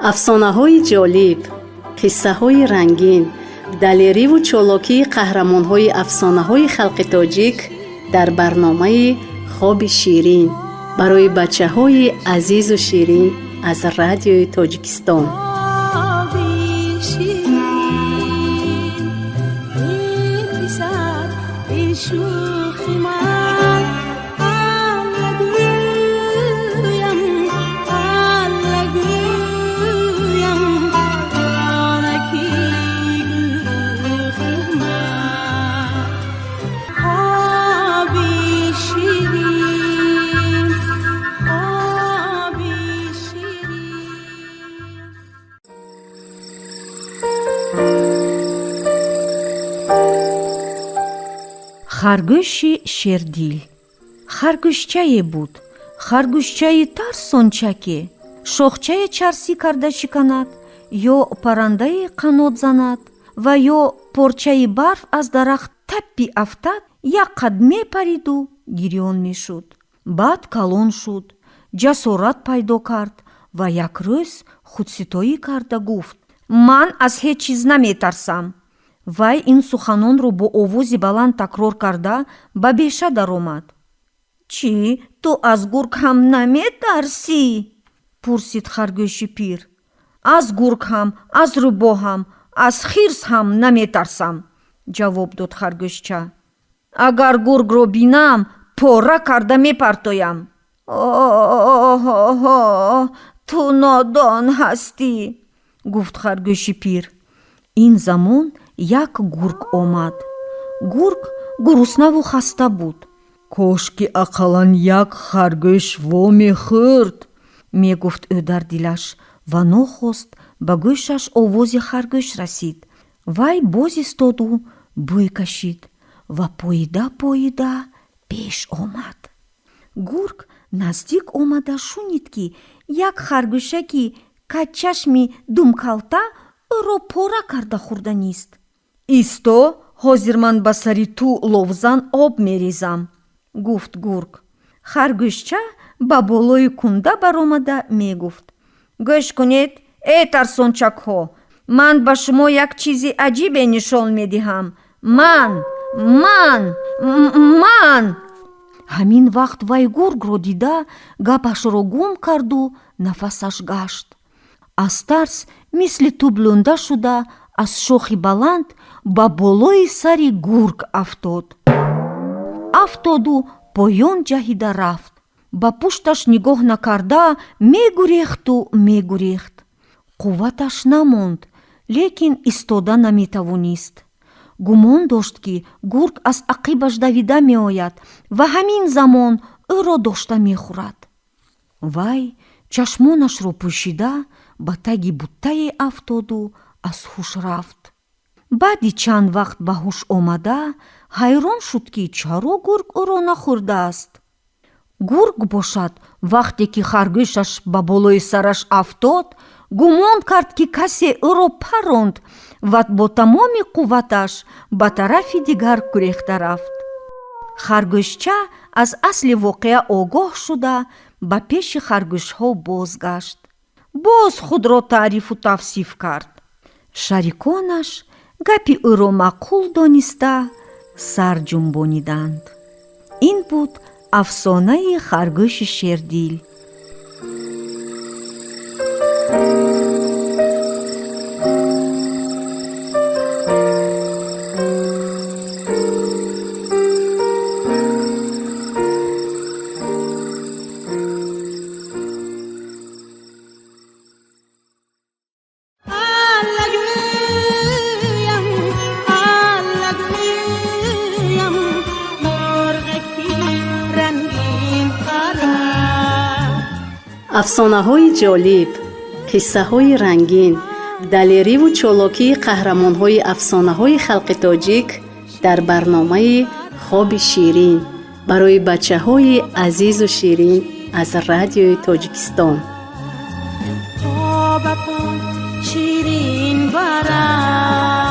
Афсонаҳои ҷолиб, қиссаҳои рангин, далериву чолокии қаҳрамонҳои афсонаҳои халқи тоҷик дар барномаи «Хоби ширин» барои бачаҳои азизу ширин аз Радиои Тоҷикистон. Хоби ширин, эй писар, эй шӯхи ман, Алла гӯям, Алла гӯям, ҷонаки гулрухи ман. Хоби ширин, хоби ширин. Харгӯши шердил. Харгӯшчае буд, харгӯшчаи тарсончаке, шохчае чарсӣ карда шиканад ё паррандае қанот занад ва ё порчаи барф аз дарахт таппи афтад, як қад мепариду гирён мешуд. Баъд калон шуд, ҷасорат пайдо кард ва як рӯз худситоӣ карда гуфт: «Ман аз ҳеҷ чиз наметарсам». Вай ин суханонро бо овози баланд такрор карда, ба беша даромад. «Чӣ, ту аз гург ҳам наметарсӣ?» пурсид харгӯши пир. «Аз гург ҳам, аз рӯбоҳ ҳам, аз хирс ҳам наметарсам», ҷавоб дод харгӯшча. «Агар гургро бинам, пора карда мепартоям». «Оҳоҳо, ту нодон ҳастӣ», гуфт харгӯши пир. Ин замон як гург омад. Гург гуруснаву хаста буд. «Кошки ақаллан як харгӯш вомехӯрд», мегуфт ӯ дар дилаш, ва нохост ба гӯшаш овози харгӯш расид. Вай боз истоду бӯй кашид ва поида поида пеш омад. Гург наздик омада шунид, ки як харгӯшаки кадчашми думкалта ӯро пора карда хӯрданист. «Исто, ҳозир ман ба сари ту ловзан об мерезам», гуфт гург. Харгӯшча ба болои кунда баромада мегуфт: «Гӯш кунед, эй тарсончакҳо, ман ба шумо як чизи аҷибе нишон медиҳам. Ман, ман, ман». Ҳамин вақт вай гургро дида, гапашро гум карду нафасаш гашт. Аз тарс мисли тӯб лӯнда шуда, аз шохи баланд ба болои сари гург афтод. Афтоду поён ҷаҳида рафт. Ба пушташ нигоҳ накарда, мегурехту мегурехт. Қувваташ намонд, лекин истода наметавонист. Гумон дошт, ки гург аз ақибаш давида меояд ва ҳамин замон ӯро дошта мехӯрад. Вай чашмонашро пӯшида, ба таги буттае афтоду аз ҳуш рафт. Баъди чанд вақт ба ҳуш омада, ҳайрон шуд, ки чаро гург ӯро нахӯрдааст. Гург бошад, вақте ки харгӯшаш ба болои сараш афтод, гумон кард, ки касе ӯро паронд, ва бо тамоми қувваташ ба тарафи дигар гурехта рафт. Харгӯшча аз асли воқеа огоҳ шуда, ба пеши харгӯшҳо бозгашт, боз худро таърифу тавсиф кард. Шариконаш гапи ӯро маъқул дониста, сар ҷунбониданд. Ин буд афсонаи харгӯши шердил. Алла гӯям, Алла гӯям, мурғаки рангин парад. Афсонаҳои ҷолиб, қиссаҳои рангин, далериву чолокии қаҳрамонҳои афсонаҳои халқи тоҷик дар барномаи «Хоби ширин» барои бачаҳои азизу ширин аз Радиои Тоҷикистон. Хобатон ширин барад.